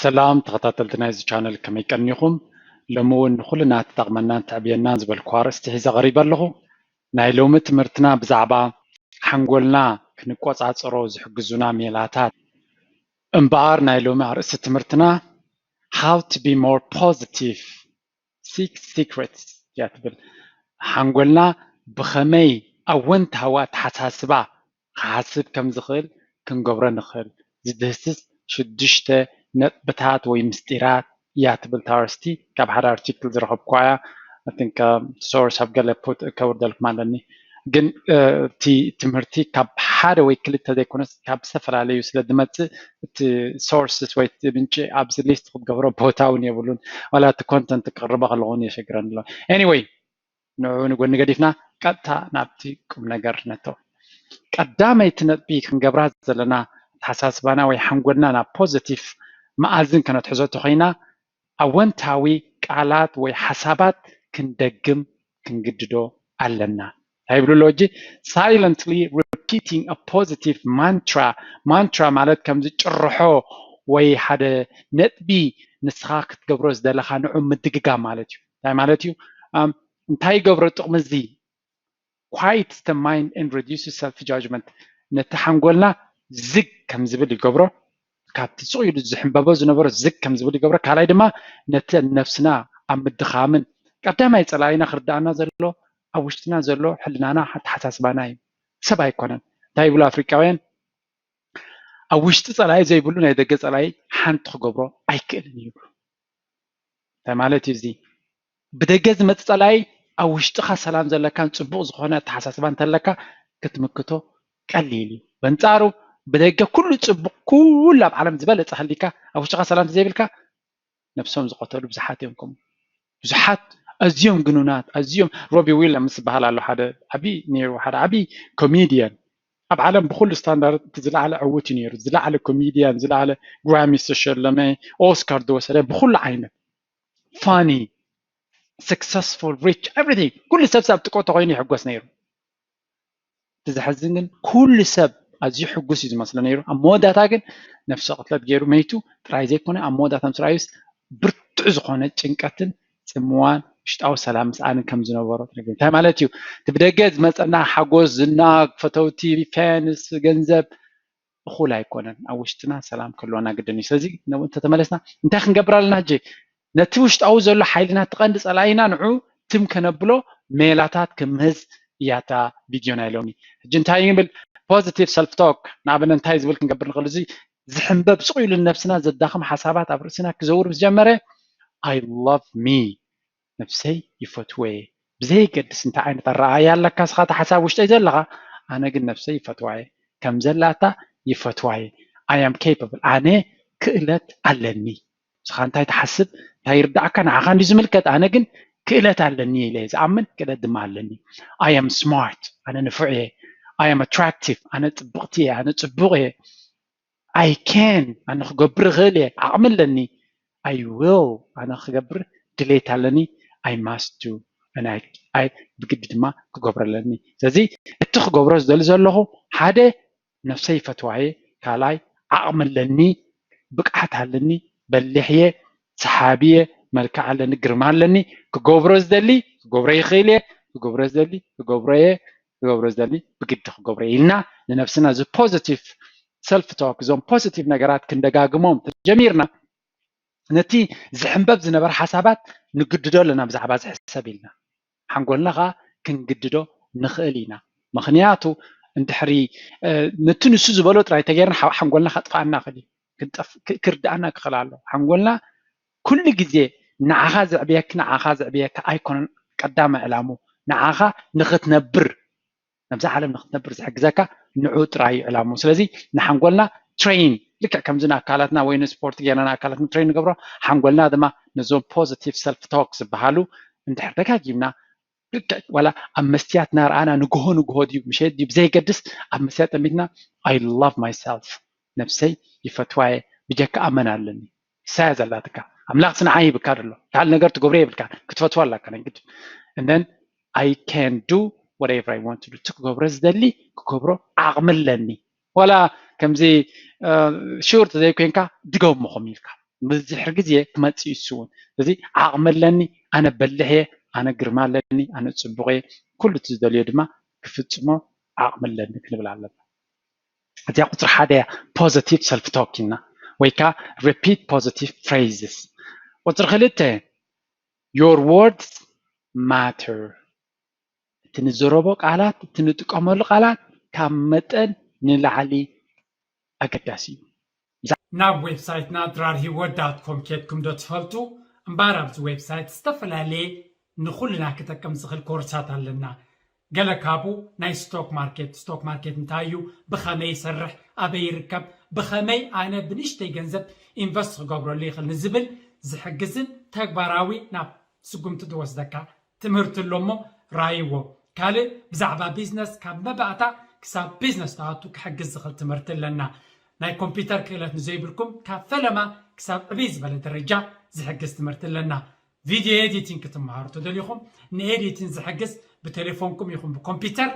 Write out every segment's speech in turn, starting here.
ሰላም ተኸታተልቲ ናይዚ ቻነል፣ ከመይ ቀኒኹም? ሎሚ እውን ንኹልና ትጠቕመናን ተዕብየናን ዝበልኩ ኣርእስቲ ሒዘ ቀሪበ ኣለኹ። ናይ ሎሚ ትምህርትና ብዛዕባ ሓንጎልና ክንቆጻጸሮ ዝሕግዙና ሜላታት እምበኣር፣ ናይ ሎሚ ኣርእስቲ ትምህርትና How to be more positive, six secrets እያ ትብል። ሓንጎልና ብኸመይ ኣወንታዊ ኣተሓሳስባ ክሓስብ ከም ዝኽእል ክንገብሮ ንኽእል ዝድህስስ ሽዱሽተ ነጥብታት ወይ ምስጢራት እያ ትብል። ታርስቲ ካብ ሓደ ኣርቲክል ዝረኸብኳ እያ። ኣንከ ሶርስ ኣብ ገለ ፖት ከውርደልኩም ኣለኒ። ግን እቲ ትምህርቲ ካብ ሓደ ወይ ክልተ ዘይኮነስ ካብ ዝተፈላለዩ ስለ ዝመፅእ፣ እቲ ሶርስስ ወይ እቲ ምንጪ ኣብዚ ሊስት ክትገብሮ ቦታ እውን የብሉን። ዋላ እቲ ኮንተንት ክቅርበ ከለኹን የሸግረን ኣሎ። ኤኒወይ፣ ንዑ ንጎኒ ገዲፍና ቀጥታ ናብቲ ቁም ነገር ነቶ። ቀዳመይቲ ነጥቢ ክንገብራ ዘለና፣ ኣተሓሳስባና ወይ ሓንጎልና ናብ ፖዘቲቭ መኣዝን ከነትሕዞ ተኾይና፣ ኣወንታዊ ቃላት ወይ ሓሳባት ክንደግም ክንግድዶ ኣለና። እንታይ ይብሉ ኣለዉ ሕጂ? Silently repeating a positive mantra. ማንትራ ማለት ከምዚ ጭርሖ ወይ ሓደ ነጥቢ ንስኻ ክትገብሮ ዝደለኻ ንዑ ምድግጋም ማለት እዩ። እንታይ ማለት እዩ? እንታይ ይገብሮ ጥቕሚ እዚ? Quiets the mind and reduces self judgment። ነቲ ሓንጎልና ዝግ ከም ዝብል ይገብሮ። ካብቲ ስቕ ኢሉ ዝሕንበቦ ዝነበሮ ዝግ ከም ዝብል ይገብሮ። ካልኣይ ድማ ነቲ ነፍስና ኣብ ምድኻምን፣ ቀዳማይ ጸላኢና ክርዳኣና ዘሎ ኣብ ውሽጥና ዘሎ ሕልናና፣ ኣተሓሳስባና እዩ፣ ሰብ ኣይኮነን። እንታይ ይብሉ ኣፍሪቃውያን? ኣብ ውሽጢ ጸላኢ ዘይብሉ ናይ ደገ ጸላኢ ሓንቲ ክገብሮ ኣይክእልን ይብሉ። እንታይ ማለት እዩ እዚ? ብደገ ዝመጽእ ጸላኢ ኣብ ውሽጥኻ ሰላም ዘለካን ጽቡቕ ዝኾነ ኣተሓሳስባ እንተለካ ክትምክቶ ቀሊል እዩ። በንጻሩ ብደገ ኩሉ ጽቡቕ፣ ኩሉ ኣብ ዓለም ዝበለጸ ከሊካ ኣብ ውሽጥኻ ሰላም ዘይብልካ፣ ነብሶም ዝቐተሉ ብዙሓት እዮም። ከምኡ ብዙሓት ኣዝዮም ግኑናት፣ ኣዝዮም፣ ሮቢ ዊሊያምስ ዝበሃል ኣሎ፣ ሓደ ዓቢ ነይሩ፣ ሓደ ዓቢ ኮሜድያን፣ ኣብ ዓለም ብኩሉ ስታንዳርድ እቲ ዝለዓለ ዕዉት እዩ ነይሩ። ዝለዓለ ኮሜድያን፣ ዝለዓለ ግራሚ ዝተሸለመ፣ ኦስካር ዝወሰደ፣ ብኩሉ ዓይነት ፋኒ፣ ሰክሰስፉል፣ ሪች፣ ኤቭሪቲንግ፣ ኩሉ ሰብ ኣብ ጥቆ ተኮይኑ ይሕጎስ ነይሩ። እቲ ዘሕዝን ግን ኩሉ ሰብ ኣዝዩ ሕጉስ እዩ ዝመስሎ ነይሩ። ኣብ መወዳእታ ግን ነፍሰ ቅትለት ገይሩ መይቱ ጥራይ ዘይኮነ፣ ኣብ መወዳእታ ምስ ረኣዩስ ብርቱዕ ዝኾነ ጭንቀትን ጽምዋን ውሽጣዊ ሰላም ምስኣንን ከም ዝነበሮ ተነግሩ። እንታይ ማለት እዩ? እቲ ብደገ ዝመጸና ሓጎስ፣ ዝና፣ ፈተውቲ፣ ፋንስ፣ ገንዘብ እኹል ኣይኮነን። ኣብ ውሽጥና ሰላም ክህልወና ግድን እዩ። ስለዚ ነብኡ እንተተመለስና እንታይ ክንገብር ኣለና ሕጂ? ነቲ ውሽጣዊ ዘሎ ሓይልና፣ እቲ ቀንዲ ጸላኢና፣ ንዑ ትም ከነብሎ ሜላታት ክምህዝ እያ እታ ቪድዮ ናይ ሎሚ። ሕጂ እንታይ ይብል? ፖዚቲቭ ሰልፍ ቶክ። ንኣብነት እንታይ ዝብል ክንገብር ንኽእል? እዚ ዝሕንበብ፣ ስቕ ኢሉ ንነብስና ዘዳኽም ሓሳባት ኣብ ርእስና ክዘውር ምስ ጀመረ፣ I love me፣ ነብሰይ ይፈትወ እየ። ብዘይገድስ እንታይ ዓይነት ኣረኣእያ ኣለካ እስኻ፣ እቲ ሓሳብ ውሽጠይ ዘለኻ፣ ኣነ ግን ነብሰይ ይፈትዋ እየ። ከም ዘላታ ይፈትዋ እየ። I am capable፣ ኣነ ክእለት ኣለኒ። ንስኻ እንታይ ትሓስብ፣ እንታይ ይርዳእካ፣ ንዓኻ እንድዩ ዝምልከት፣ ኣነ ግን ክእለት ኣለኒ ኢለ እየ ዝኣምን፣ ክእለት ድማ ኣለኒ። I am smart፣ ኣነ ንፉዕ እየ። I am attractive፣ ኣነ ጽብቕቲ እየ፣ ኣነ ጽቡቕ እየ። I can፣ ኣነ ክገብር እኽእል እየ፣ ዓቕሚ ኣለኒ። I will፣ ኣነ ክገብር ድሌት ኣለኒ። I must do፣ and I፣ I፣ ብግዲ ድማ ክገብሮ ኣለኒ። ስለዚ እቲ ክገብሮ ዝደሊ ዘለኹ፣ ሓደ፣ ነብሰይ ይፈትዋ እየ፣ ካልኣይ፣ ዓቕሚ ኣለኒ፣ ብቕዓት ኣለኒ፣ በሊሕ እየ፣ ሰሓቢ እየ፣ መልክዕ ኣለኒ፣ ግርማ ኣለኒ፣ ክገብሮ ዝደሊ ክገብሮ ይኽእል እየ፣ ክገብሮ ዝደሊ ክገብሮ እየ፣ ክገብሮ ዝደሊ ብግዲ ክገብሮ እየ ኢልና ንነብስና እዚ ፖዚቲቭ ሰልፍ ቶክ፣ እዞም ፖዚቲቭ ነገራት ክንደጋግሞም ተጀሚርና፣ ነቲ ዝሕንበብ ዝነበረ ሓሳባት ንግድዶ ኣለና ብዛዕባ እዚ ሕሰብ ኢልና። ሓንጎልና ኸኣ ክንግድዶ ንኽእል ኢና። ምኽንያቱ እንድሕሪ፣ እ፣ ነቲ ንሱ ዝበሎ ጥራይ ተገይርና ሓ-፣ ሓንጎልና ከጥፍኣና ይኽእል እዩ። ክንጠፍ-፣ ክ-፣ ክርድኣና ክኽእል ኣለዎ። ሓንጎልና ኩሉ ግዜ ንዓኻ ዘዕብየኪ፣ ንዓኻ ዘዕብየካ ኣይኮነን ቀዳማይ ዕላሙ። ንዓኻ ንኽትነብር፣ ነብዛ ዓለም ንኽትነብር ዝሕግዘካ ንዑ ጥራይ እዩ ዕላሙ። ስለዚ ንሓንጎልና ትሬን፣ ልክዕ ከምዚ ንኣካላትና ወይ ንስፖርት ጌርና ንኣካላትና ትሬን ንገብሮ፣ ሓንጎልና ድማ ነዞም ፖዚቲቭ ሰልፍ ቶክ ዝበሃሉ እንድሕር ደጋጊምና፣ ልክዕ ዋላ ኣብ መስትያት እናረኣና ንግሆ ንግሆ ድዩ ምሸት ድዩ ብዘይገድስ፣ ኣብ መስትያት ጠሚትና፣ I love myself፣ ነብሰይ ይፈትዋ እየ፣ ብጀካ ኣመን ኣለኒ። ንሳ እያ ዘላትካ። ኣምላኽሲ ንዓይ ሂብካ ደሎ። ካልእ ነገር ትገብሮ የብልካን። ክትፈትዋ ኣላካ ናይ ግድን። And then I can do whatever I want to do። እቲ ክገብሮ ዝደሊ ክገብሮ ዓቕሚ ኣለኒ። ዋላ ከምዚ፣ እ፣ ሹር ተዘይኮይንካ ድገሞ ከምኡ ኢልካ። ብዝሕር ግዜ ክመፅእ ይስውን። ስለዚ ዓቕሚ ኣለኒ፣ ኣነ በልሕ እየ፣ ኣነ ግርማ ኣለኒ፣ ኣነ ፅቡቕ እየ፣ ኩሉ እቲ ዝደልዮ ድማ ክፍፅሞ ዓቕሚ ኣለኒ ክንብል ኣለና። እዚኣ ቁፅሪ ሓደ እያ፣ positive self talk ኢልና ወይ ከዓ repeat positive phrases። ቁፅሪ ክልተ your words matter። እቲ ንዘረቦ ቃላት፣ እቲ ንጥቀመሉ ቃላት ካብ መጠን ንላዕሊ ኣገዳሲ እዩ። ናብ ዌብሳይትና ድራር ሂወት ዳት ኮም ኬድኩም ዶ ትፈልጡ? እምበኣር ኣብዚ ዌብሳይት ዝተፈላለየ ንኹልና ክጠቅም ዝኽእል ኮርሳት ኣለና። ገለ ካብኡ ናይ ስቶክ ማርኬት፣ ስቶክ ማርኬት እንታይ እዩ፣ ብኸመይ ይሰርሕ፣ ኣበይ ይርከብ፣ ብኸመይ ኣነ ብንእሽተይ ገንዘብ ኢንቨስት ክገብረሉ ይኽእል ንዝብል ዝሕግዝን ተግባራዊ ናብ ስጉምቲ ዝወስደካ ትምህርቲ ኣሎ እሞ ራይዎ። ካልእ ብዛዕባ ቢዝነስ ካብ መባእታ ክሳብ ቢዝነስ ትኣቱ ክሕግዝ ዝኽእል ትምህርቲ ኣለና። ናይ ኮምፒውተር ክእለት ንዘይብልኩም ካብ ፈለማ ክሳብ ዕብይ ዝበለ ደረጃ ዝሕግዝ ትምህርቲ ኣለና። ቪድዮ ኤዲቲንግ ክትመሃሩ ተደሊኹም ንኤዲቲንግ ዝሕግዝ ብቴሌፎንኩም ይኹን ብኮምፒውተር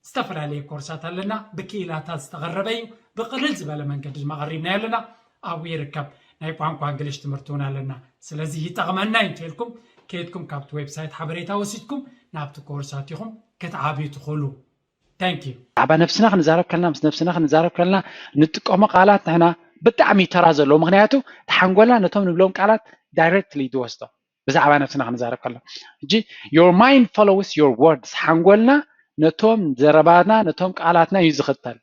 ዝተፈላለየ ኮርሳት ኣለና። ብክኢላታት ዝተቐረበ እዩ። ብቕልል ዝበለ መንገዲ ድማ ቀሪብናዮ ኣለና። ኣብኡ ይርከብ። ናይ ቋንቋ እንግሊሽ ትምህርቲ እውን ኣለና። ስለዚ ይጠቕመና እዩ እንተልኩም ከይድኩም ካብቲ ዌብሳይት ሓበሬታ ወሲድኩም ናብቲ ኮርሳት ኢኹም ክትዓብዩ ትኽእሉ። Thank you። ብዛዕባ ነብስና ክንዛረብ ከለና ምስ ነብስና ክንዛረብ ከለና ንጥቀሞ ቃላት ንሕና ብጣዕሚ እዩ ተራ ዘለዎ። ምክንያቱ እቲ ሓንጎልና ነቶም ንብሎም ቃላት ዳይሬክትሊ እዩ ዝወስዶ። ብዛዕባ ነብስና ክንዛረብ ከለና ሕጂ your mind follows your words፣ ሓንጎልና ነቶም ዘረባና ነቶም ቃላትና እዩ ዝኽተል።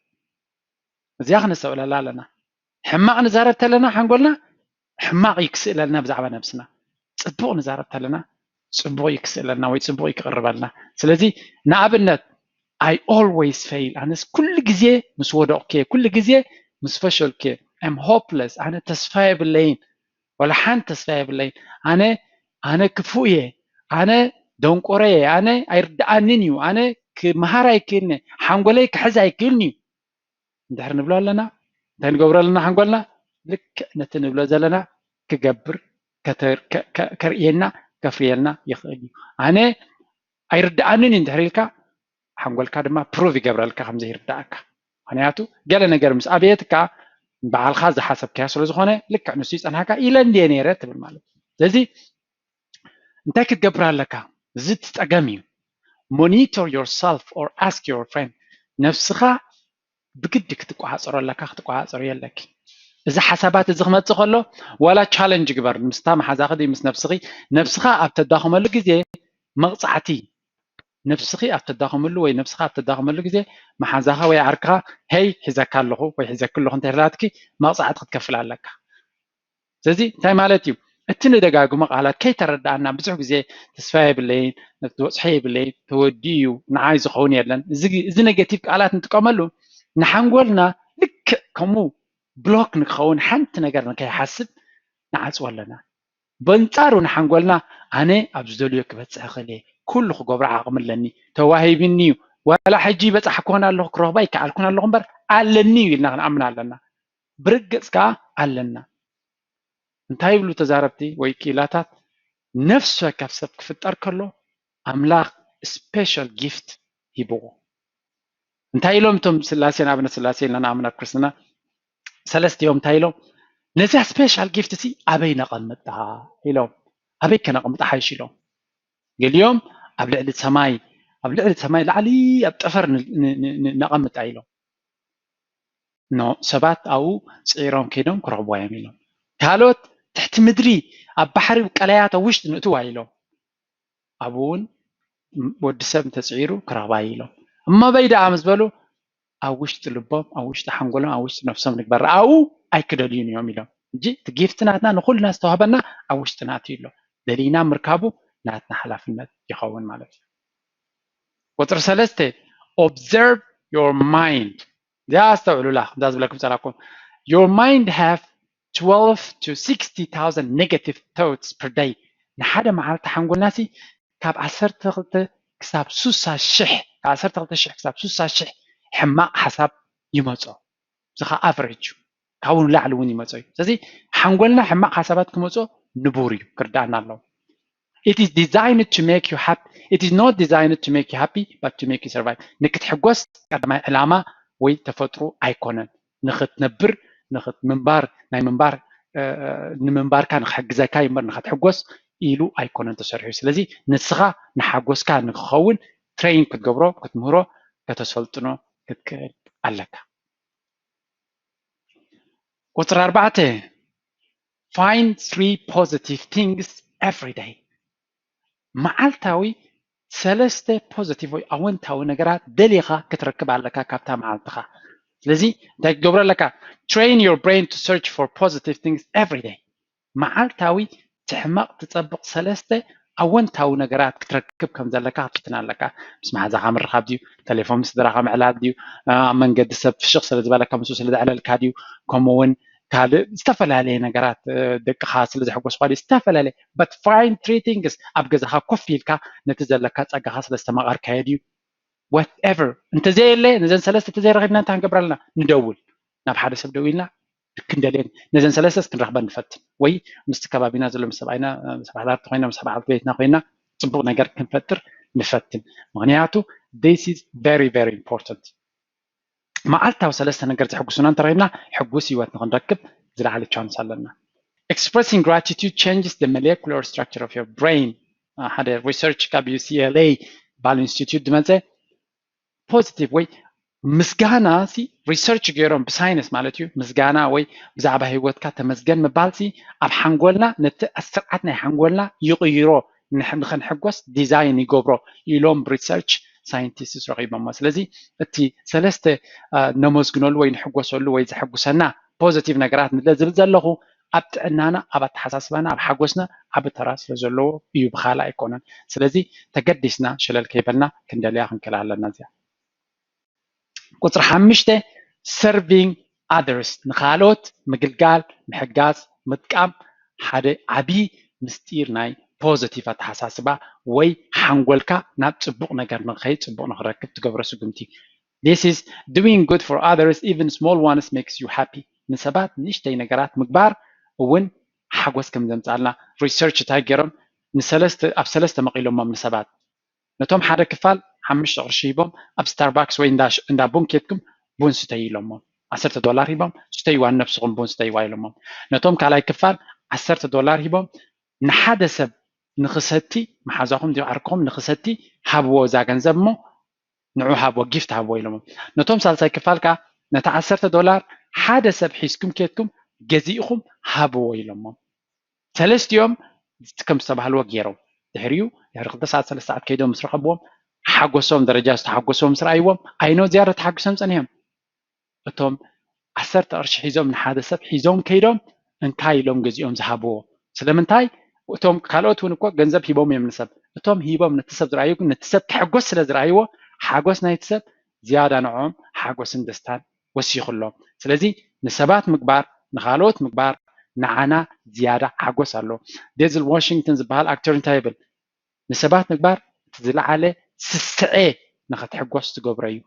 እዚኣ ክነስተውዕለላ ኣለና። ሕማቕ ንዛረብ ተለና ሓንጎልና ሕማቕ እዩ ክስእለልና ብዛዕባ ነብስና፣ ፅቡቕ ንዛረብ ተለና ፅቡቕ እዩ ክስእለልና ወይ ፅቡቕ እዩ ክቕርበልና። ስለዚ ንኣብነት I always fail፣ ኣነስ ኩሉ ግዜ ምስ ወደቕኩ እየ፣ ኩሉ ግዜ ምስ ፈሸልኩ እየ፣ I'm hopeless፣ ኣነ ተስፋ የብለይን፣ ዋላ ሓንቲ ተስፋ የብለይን፣ ኣነ ኣነ ክፉእ እየ፣ ኣነ ደንቆሮ እየ፣ ኣነ ኣይርድኣንን እዩ፣ ኣነ ክመሃር ኣይክእልን እየ፣ ሓንጎለይ ክሕዝ ኣይክእልን እዩ እንድሕር ንብሎ ኣለና፣ እንታይ ንገብሮ ኣለና? ሓንጎልና ልክዕ ነቲ ንብሎ ዘለና ክገብር፣ ከርእየና፣ ከፍርየልና ይኽእል እዩ። ኣነ ኣይርድኣንን እዩ እንድሕር ኢልካ፣ ሓንጎልካ ድማ ፕሩቭ ይገብረልካ ከም ዘይርድኣካ። ምክንያቱ ገለ ነገር ምስ ኣብየትካ፣ ንባዕልካ ዝሓሰብካዮ ስለ ዝኾነ፣ ልክዕ ንሱ ይጸንሓካ፣ ኢለ እንድየ ነይረ ትብል ማለት እዩ። ስለዚ እንታይ ክትገብር ኣለካ? እዚ እቲ ጸገም እዩ። Monitor yourself or ask your friend። ነብስኻ ብግዲ ክትቆፃፀሮ ኣለካ፣ ክትቆፃፀሮ የለኪ። እዚ ሓሳባት እዚ ክመፅእ ከሎ ዋላ ቻለንጅ ግበር ምስታ መሓዛኺ ድዩ ምስ ነብስኺ። ነብስኻ ኣብ ተዳኽመሉ ግዜ መቕፃዕቲ፣ ነብስኺ ኣብ ተዳኽመሉ ወይ ነብስኻ ኣብ ተዳኽመሉ ግዜ መሓዛኻ ወይ ዓርክኻ ሄይ ሒዘካ ኣለኹ ወይ ሒዘኪ ኣለኹ እንተይላትኪ መቕፃዕቲ ክትከፍል ኣለካ። ስለዚ እንታይ ማለት እዩ? እቲ ንደጋግሞ ቃላት ከይተረዳኣና ብዙሕ ግዜ ተስፋ የብለይን፣ ነቲ ዝበፅሖ የብለይን፣ ተወዲኡ እዩ፣ ንዓይ ዝኸውን የለን። እዚ ኔጌቲቭ ቃላት ንጥቀመሉ ንሓንጎልና ልክዕ ከምኡ ብሎክ ንክኸውን፣ ሓንቲ ነገር ንከይሓስብ ንዓፅዎ ኣለና። በንፃሩ ንሓንጎልና ኣነ ኣብ ዝደልዮ ክበፅሕ እኽእል እየ፣ ኩሉ ክገብሮ ዓቕሚ ኣለኒ፣ ተዋሂብኒ እዩ፣ ዋላ ሕጂ ይበፃሕ ክኾን ኣለኹ፣ ክረኽባ ይከኣል ክኾን ኣለኹ እምበር ኣለኒ እዩ ኢልና ክንኣምን ኣለና። ብርግፅ ከዓ ኣለና። እንታይ ይብሉ ተዛረብቲ ወይ ክኢላታት? ነፍሲ ወከፍ ሰብ ክፍጠር ከሎ ኣምላኽ ስፔሻል ጊፍት ሂብዎ። እንታይ ኢሎም እቶም ስላሴ፣ ንኣብነት ስላሴ ኢልና ንኣምን ኣብ ክርስትና ሰለስቲኦም እንታይ ኢሎም? ነዚኣ ስፔሻል ጊፍት ሲ ኣበይ ነቐምጣ ኢሎም። ኣበይ ከነቐምጣ ሓይሽ ኢሎም። ገሊኦም ኣብ ልዕሊ ሰማይ፣ ኣብ ልዕሊ ሰማይ ላዕሊ ኣብ ጠፈር ነቐምጣ ኢሎም። ኖ ሰባት ኣብኡ ፅዒሮም ከይዶም ክረኽብዋ እዮም ኢሎም። ካልኦት ትሕቲ ምድሪ ኣብ ባሕሪ ቀላያት ኣብ ውሽጢ ንእትዋ ኢሎም። ኣብኡ እውን ወዲ ሰብ እንተፅዒሩ ክረኽባ እዩ ኢሎም። እሞ ኣበይ ደኣ ምስ በሉ ኣብ ውሽጢ ልቦም፣ ኣብ ውሽጢ ሓንጎሎም፣ ኣብ ውሽጢ ነፍሶም ንግበር። ኣብኡ ኣይክደልዩን እዮም ኢሎም። እንጂ እቲ ጊፍት ናትና ንኹልና ዝተዋህበና ኣብ ውሽጥና ኣትዩ ኣሎ። ደሊና ምርካቡ ናትና ሓላፍነት ይኸውን ማለት እዩ። ቁፅሪ ሰለስተ observe your mind። እዚኣ ኣስተውዕሉላ፣ ከምዛ ዝብለኩም ፀላኩም your mind have twelve to sixty thousand negative thoughts per day። ንሓደ መዓልቲ ሓንጎልና ሲ ካብ ዓሰርተ ክልተ ክሳብ ስሳ ሽሕ፣ ካብ ዓሰርተ ክልተ ሽሕ ክሳብ ስሳ ሽሕ ሕማቕ ሓሳብ ይመጾ። እዚ ከዓ ኣቨሬጅ እዩ። ካብኡ ንላዕሊ እውን ይመጾ እዩ። ስለዚ ሓንጎልና ሕማቕ ሓሳባት ክመጾ ንቡር እዩ፣ ክርዳኣና ኣለዎ። It is designed to make you happy. It is not designed to make you happy, but to make you survive. ንክትሕጎስ ቀዳማይ ዕላማ ወይ ተፈጥሮ ኣይኮነን። ንክትነብር፣ ንክትምንባር፣ ናይ ምንባር ንምንባርካ ንክሕግዘካ እምበር ንክትሕጎስ ኢሉ ኣይኮነን ተሰሪሑ። ስለዚ ንስኻ ንሓጎስካ ንክኸውን ትሬን ክትገብሮ፣ ክትምህሮ፣ ከተሰልጥኖ ክትክእል ኣለካ። ቁፅሪ ኣርባዕተ፣ find three positive things every day። መዓልታዊ ሰለስተ ፖዚቲቭ ወይ ኣወንታዊ ነገራት ደሊኻ ክትረክብ ኣለካ ካብታ መዓልትኻ። ስለዚ እንታይ ክትገብሮ ኣለካ? Train your brain to search for positive things every day። መዓልታዊ ትሕመቕ ትፀብቕ ሰለስተ ኣወንታዊ ነገራት ክትረክብ ከም ዘለካ ክትፍትን ኣለካ። ምስ መሓዛኻ ምርኻብ ድዩ? ቴሌፎን ምስ ስድራኻ ምዕላል ድዩ? ኣብ መንገዲ ሰብ ፍሽኽ ስለ ዝበለካ ምስኡ ስለ ዘዕለልካ ድዩ? ከምኡ እውን ካልእ ዝተፈላለየ ነገራት ደቅኻ ስለ ዘሕጎስኳ ድዩ? ዝተፈላለየ but find three things። ኣብ ገዛኻ ኮፍ ኢልካ ነቲ ዘለካ ፀጋኻ ስለ ዝተማቐርካዮ ድዩ? Whatever እንተዘየለ ነዘን ሰለስተ ተዘይረኺብና እንታይ ክንገብር ኣለና? ንደውል፣ ናብ ሓደ ሰብ ደዊልና ክንደልየን ነዘን ሰለስተ ክንረኽበን ንፈትን፣ ወይ ምስቲ ከባቢና ዘሎ ምስ ሰብኣይና ምስ ባሕዳርቲ ኮይና ምስ በዓልቲ ቤትና ኮይና ፅቡቕ ነገር ክንፈጥር ንፈትን። ምክንያቱ this is very very important። መዓልታዊ ሰለስተ ነገር ዘሕጉሱና እንተረኺብና ሕጉስ ህይወት ንክንረክብ ዝለዓለ ቻንስ ኣለና። Expressing gratitude changes the molecular structure of your brain። ሓደ ሪሰርች ካብ ዩ ሲ ኤል ኤ ባል ኢንስቲትዩት ዝመፀ ፖዚቲቭ ወይ ምስጋና ሲ ሪሰርች ገይሮም ብሳይንስ ማለት እዩ። ምስጋና ወይ ብዛዕባ ህይወትካ ተመስገን ምባል ሲ ኣብ ሓንጎልና ነቲ ስርዓት ናይ ሓንጎልና ይቕይሮ፣ ንክንሕጎስ ዲዛይን ይገብሮ ኢሎም ሪሰርች ሳይንቲስትስ ረኺቦሞ። ስለዚ እቲ ሰለስተ ነመስግነሉ ወይ ንሕጎሰሉ ወይ ዘሐጉሰና ፖዚቲቭ ነገራት ንለ ዝብል ዘለኹ ኣብ ጥዕናና፣ ኣብ ኣተሓሳስባና፣ ኣብ ሓጎስና ዓቢ ተራ ስለ ዘለዎ እዩ፣ ብኻልእ ኣይኮነን። ስለዚ ተገዲስና ሸለል ከይበልና ክንደልያ ክንክእል ኣለና። እዚኣ ቁፅሪ ሓሙሽተ፣ serving others፣ ንኻልኦት ምግልጋል፣ ምሕጋዝ፣ ምጥቃም ሓደ ዓቢ ምስጢር ናይ ፖዘቲቭ ኣተሓሳስባ ወይ ሓንጎልካ ናብ ፅቡቕ ነገር ንክኸይድ፣ ፅቡቕ ንክረክብ ትገብሮ ስጉምቲ። This is doing good for others, even small ones makes you happy። ንሰባት ንእሽተይ ነገራት ምግባር እውን ሓጎስ ከም ዘምፃልና ሪሰርች እንታይ ገይሮም ንሰለስተ ኣብ ሰለስተ መቒሎሞም ንሰባት። ነቶም ሓደ ክፋል ሓሙሽተ ቅርሺ ሂቦም ኣብ ስታርባክስ ወይ እንዳ ቡን ኬድኩም ቡን ስተዩ ኢሎሞም። ዓሰርተ ዶላር ሂቦም ስተይዋ ንነብስኹም ቡን ስተይዋ ኢሎሞም። ነቶም ካልኣይ ክፋል ዓሰርተ ዶላር ሂቦም ንሓደ ሰብ ንክሰቲ፣ መሓዛኹም ዓርክኹም ንክሰቲ ሃብዎ እዛ ገንዘብ እሞ ንዑ ሃብዎ፣ ጊፍት ሃብዎ ኢሎሞም። ነቶም ሳልሳይ ክፋል ከዓ ነቲ ዓሰርተ ዶላር ሓደ ሰብ ሒዝኩም ኬድኩም ገዚእኹም ሃብዎ ኢሎሞም። ሰለስቲኦም ከም ዝተባህልዎ ገይሮም ድሕሪኡ ድሕሪ ክልተ ሰዓት ሰለስተ ሰዓት ከይዶም ምስ ረኸብዎም ሓጎሶም ደረጃ ዝተሓጎሶም ምስ ረኣይዎም ኣይኖ ዝያዳ ተሓጉሶም ፀኒሖም። እቶም ዓሰርተ ቅርሺ ሒዞም ንሓደ ሰብ ሒዞም ከይዶም እንታይ ኢሎም ገዚኦም ዝሃብዎ? ስለምንታይ? እቶም ካልኦት እውን እኮ ገንዘብ ሂቦም እዮም ንሰብ። እቶም ሂቦም ነቲ ሰብ ዝረኣዩ ግን ነቲ ሰብ ክሕጎስ ስለ ዝረኣይዎ ሓጎስ ናይቲ ሰብ ዝያዳ ንዕኦም ሓጎስን ደስታን ወሲኹሎም። ስለዚ ንሰባት ምግባር ንኻልኦት ምግባር ንዓና ዝያዳ ሓጎስ ኣሎ። ዴንዘል ዋሽንግተን ዝበሃል ኣክተር እንታይ ይብል? ንሰባት ምግባር እቲ ዝለዓለ ስስዐ ንኸትሕጎስ ትገብሮ እዩ።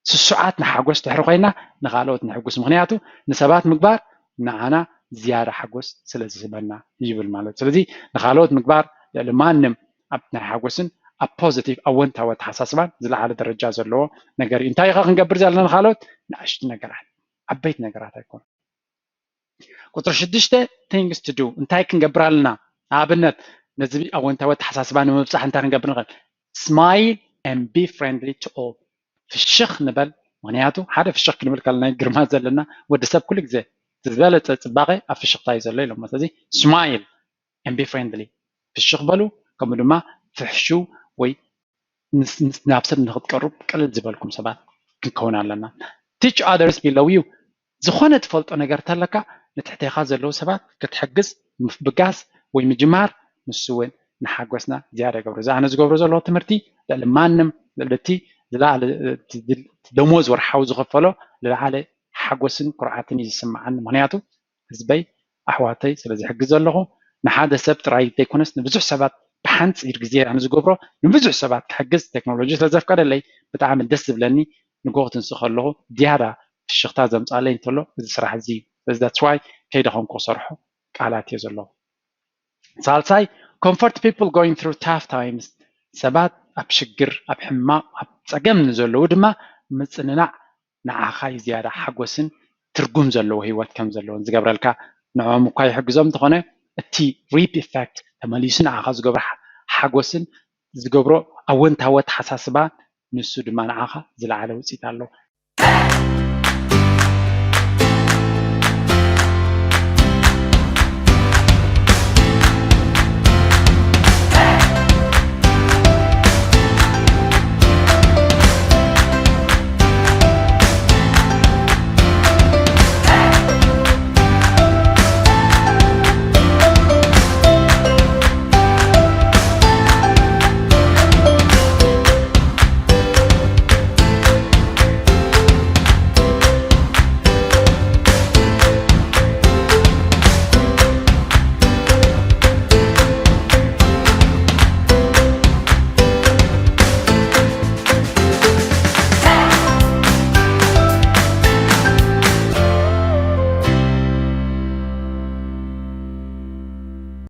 ስሱዓት ንሓጎስ ድሕሪ ኮይና ንኻልኦት ንሕጉስ። ምክንያቱ ንሰባት ምግባር ንዓና ዝያዳ ሓጎስ ስለ ዝህበና ይብል ማለት። ስለዚ ንኻልኦት ምግባር ልዕሊ ማንም ኣብ ናይ ሓጎስን ኣብ ፖዚቲቭ ኣወንታዊ ኣተሓሳስባን ዝለዓለ ደረጃ ዘለዎ ነገር እዩ። እንታይ ኢኻ ክንገብር ዘለና ንኻልኦት? ንኣሽቱ ነገራት፣ ዓበይቲ ነገራት ኣይኮኑ። ቁፅሪ ሽዱሽተ፣ things to do፣ እንታይ ክንገብር ኣለና? ንኣብነት ነዚ ኣወንታዊ ኣተሓሳስባ ንምብፃሕ እንታይ ክንገብር ንኽእል? Smile and be friendly to all። ፍሽኽ ንበል። ምክንያቱ ሓደ ፍሽኽ ክንብል ከለና ግርማ ዘለና ወዲ ሰብ ኩሉ ግዜ ዝበለፀ ፅባቐ ኣብ ፍሽኽታ እዩ ዘሎ ኢሎም። ስለዚ smile and be friendly፣ ፍሽኽ በሉ፣ ከምኡ ድማ ፍሕሹ ወይ ናብ ሰብ ንክትቀርቡ ቅልል ዝበልኩም ሰባት ክንከውን ኣለና። Teach others below you፣ ዝኾነ ትፈልጦ ነገር ተለካ ንትሕቴኻ ዘለዉ ሰባት ክትሕግዝ ምፍብጋስ ወይ ምጅማር ንሱ እውን ንሓጎስና ዝያዳ ይገብሮ። እዚ ኣነ ዝገብሮ ዘለኹ ትምህርቲ ልዕሊ ማንም ልዕሊ እቲ ዝለዓለ ደሞዝ ወርሓዊ ዝኸፈሎ ዝለዓለ ሓጎስን ኩርዓትን እዩ ዝስምዓኒ። ምክንያቱ ህዝበይ ኣሕዋተይ ስለ ዝሕግዝ ዘለኹ ንሓደ ሰብ ጥራይ ዘይኮነስ ንብዙሕ ሰባት ብሓንፂር ግዜ ኣነ ዝገብሮ ንብዙሕ ሰባት ክሕግዝ ቴክኖሎጂ ስለ ዘፍቀደለይ ብጣዕሚ ደስ ዝብለኒ። ንጎ ክትንስእ ከለኹ ዝያዳ ፍሽኽታ ዘምፃለይ እንተሎ እዚ ስራሕ እዚ እዩ። ስለዚ that's why ከይደኸምኩ ክሰርሖ ቃላት እየ ዘለኹ። ሳልሳይ፣ comfort people going through tough times፣ ሰባት ኣብ ሽግር ኣብ ሕማቕ ኣብ ፀገም ንዘለዉ ድማ ምፅንናዕ ንዓኻ እዩ ዝያዳ ሓጎስን ትርጉም ዘለዎ ህይወት ከም ዘለዎን ዝገብረልካ። ንዕኦም እኳ ይሕግዞም እንተኾነ እቲ reap effect ተመሊሱ ንዓኻ ዝገብሮ ሓጎስን ዝገብሮ ኣወንታዊ ኣተሓሳስባ ንሱ ድማ ንዓኻ ዝለዓለ ውፅኢት ኣለዎ።